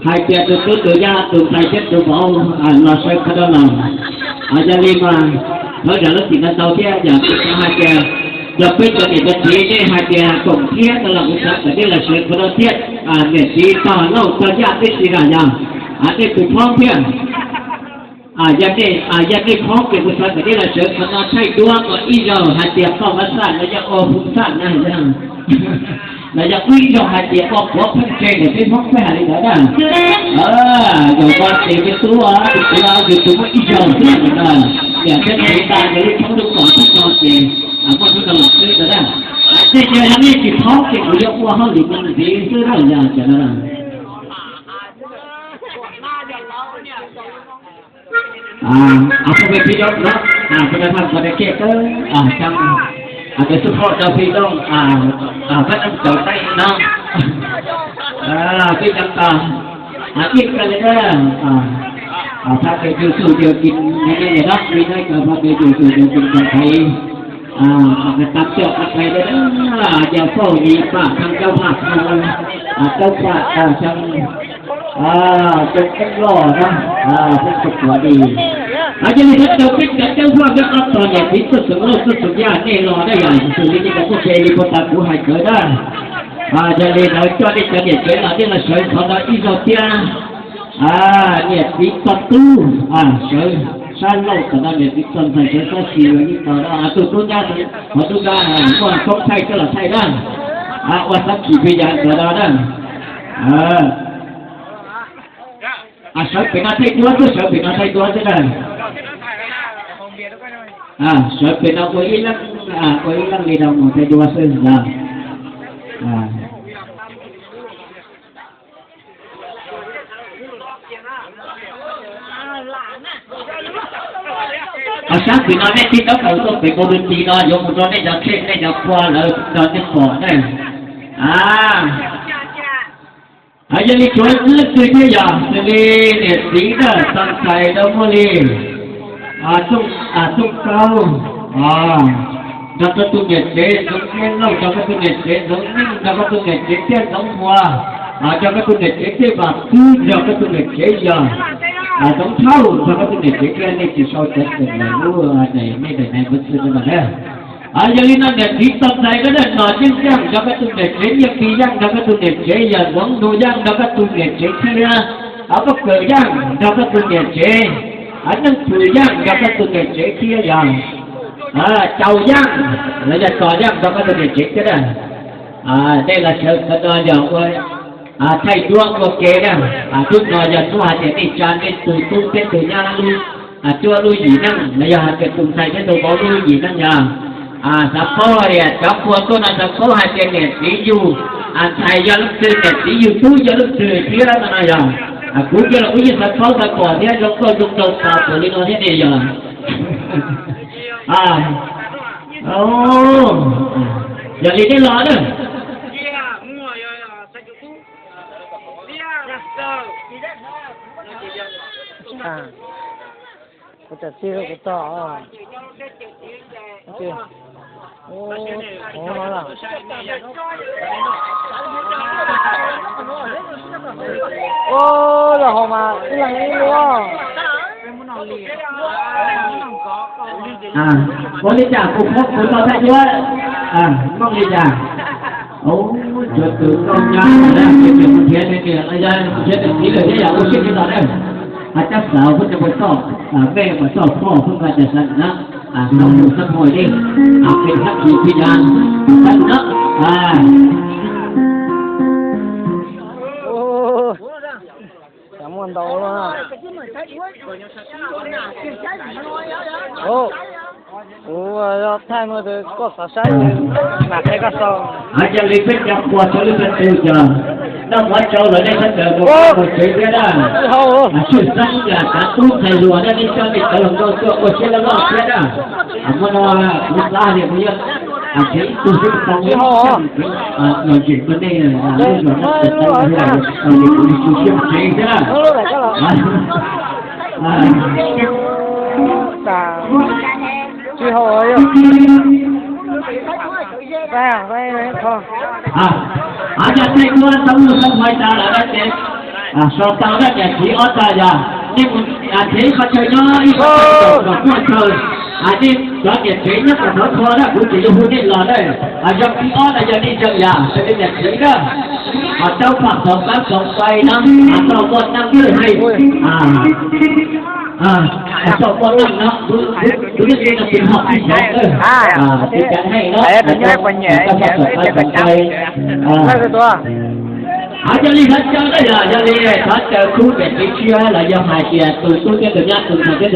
Hais tias tus tub tus nyab tus ntxhais thiab tus vauv los sawv qhov no los, yog li mas thov zam lub txim no tau thiab yog kuv xav hais tias yog peb cov niam cov txiv nej hais tias koom thiab no los kuv xav kom nej los sawv qhov no thiab, niam txiv tog lauj tog yaj tib si los yog nej tus phoob thiab. Yog nej, yog nej phoob ces kuv xav kom nej los sawv qhov no thaij duab ua ib zaug hais tias poj Vaj Xaj los yog ua hu Xaj na, los yog ua ib zaug hais tias ua quav pheej tseg ntawm peb Hmoob peb hais li ntawd na. Zaum no ces peb tub tus txiv yus tus muaj ib zaug xwb no, niam thiab txiv tas yog lub thoob lub kos xwb no ces muaj lub no los xwb ntawd na. Tej yog nej tsis phoob ces kuv yuav ua hauj lwm no ntxiv xwb na, yog cov no na. Phooj ywg phooj ywg no, peb thaj ko dab ke tawb, cov xub phoj rau phooj ywg, pab tau cov teeb no, peb cov tos, ib kawg li na, phaj kev yus xum yus kis, nej niam dab tsi na, phaj kev yus xum yus kis ntawm thaiv, tam coj qhov thaiv na, yog fauj yim pam thaj cauv phaj, cauv phaj tag cov coob loj na, peb tug kuav li. Yog li ntawd rau peb cov coob loj thiab ob tog niam txiv txhua txhua loj txhua txhua yaj nej los na yom, xws li nej cov txoj kev li puag ta kuv hais kawg na. Yog li ntawd coj nej cov niam tsev los nej los sawv qhov no ib zaug thiab. Niam txiv txog tub sawv sab laug tom no, niam txiv txog ntxhais sawv sab xis los yeej tau no, tus tub nyab, qhov tub nyab muaj koob thaij coj los thaij na, ua xab khim pis yas ntawd no na. Sawv pem no thaij duab xwb, sawv pem no thaij duab xwb na. Sawv pem no ua ib leeg, ua ib leeg li no mus thaij duab xwb na. Ho sab pem no nej tib rab kaus tuaj pem mus rau tim no yuav mus rau nej cov tshej nej cov pua lawv nrog nej pom na. Yog li tshuav leej twg thiab yog xws li niam txiv na, txhais ntxhais rau muaj li Tooj Kaub nrog koj tus niam tsev, Ntxoov Txiab Lauj nrog koj tus niam tsev, Ntxoov Neej nrog koj tus niam tsev thiab Ntxoov Hua nrog koj tus niam tsev thiab Vam Tub nrog koj tus niam tsev yog Ntxoov Thauj nrog koj tus niam tsev thiab nej tsis sau cov tseem lawm lub nej daim nais npawb xwb no na. Yog li no niam txiv txhais ntxhais rau Nom Yeej Yaj nrog koj tus niam tsev, Nyiaj Pis Yaj nrog koj tus niam tsev, yog Ntxoov Nus Yaj nrog koj tus niam tsev thiab, Paj Kawm Yaj nrog koj tus niam tsev, Neej Thwm Yaj nrog koj tus niam tsev thiab yog Caum Yaj los yog Txos Yaj nrog koj tus niam tsev thiab na. Nej los sawv qhov no yog ua thaij duab ua ke na. Hnub no yog hnub hais tias nej tsa nej tus tub thiab tus nyab lub, cuab lub yim neej los yog hais tias tus ntxhais thiab tus vauv lub yim neej yog xav paub hais tias cov qhua tuaj no xav paub hais tias niam txiv yug ntxhais yog leej twg, niam txiv yug tub yog leej twg thiab no no yog. Kuv cia los kuv yeej xav paub xav pom thiab zoo nkauj zoo nraug tas puas li no thiab ne yog. Yog li nej los na. Kuv cov txij kuv tog. Ua los hos mas ib leeg ib lub. Ua li cas kuv phob kuv tau thaij duab, Hmoob li cas. Ub, tsuav tus nkauj nyab na, ces mus nrhiav niam, nrhiav niam txiv lawm thiab yog ua siab tsis tau na. Hais cab xav pheej cov pua toj, mej mas toj phoj pheej nqa cov xav na, xav mus xab phuj li, pem xab khis phi yas, xav na. Muaj ntau. Kuv yog thaij no ces koj xav saib ces mam qhia koj sau. Hais cas li peb cov pua txhua leej txhua tus cov noj mov tsau lawm nej sawv daws mus mus tsev thiab na. Tshwj xeeb yam kav tub ntxhais hluas na, nej coj nej cov hluas nkauj tuaj ua siab loj loj thiab na. Muaj no kuv xav tias kuv yuav nrhiav ib tug xwb tau ib tug los ntseeg rau nej lub zos no, kuv li kuv siab tsev thiab na. Tsis hau. Av cas tej duab tau lug tau hais tas lawm ces Sau tau na niam txiv ob tag yog nej mus, tsev ib qhov chaw nyob ib qhov chaw kom muaj chaw. Nej cov niam tsev nyob kom thov kho na, kuv tsis yuav hu nej los na. Zoo thib ob no yog nej zoo yog rau nej niam tsev na. Tau pham xoom qab xoom fais no, tau muaj neej thiaj hais, tau muaj neej no, tus neeg li no tis hom ib xyoos na. Tis cav hais no, tau pham xoom qab xoom fais. Yog li thov caw na yog, yog li thov caw khub niam tsev tshiab los yog hais tias tus tub thiab tus nyab tus ntxhais thiab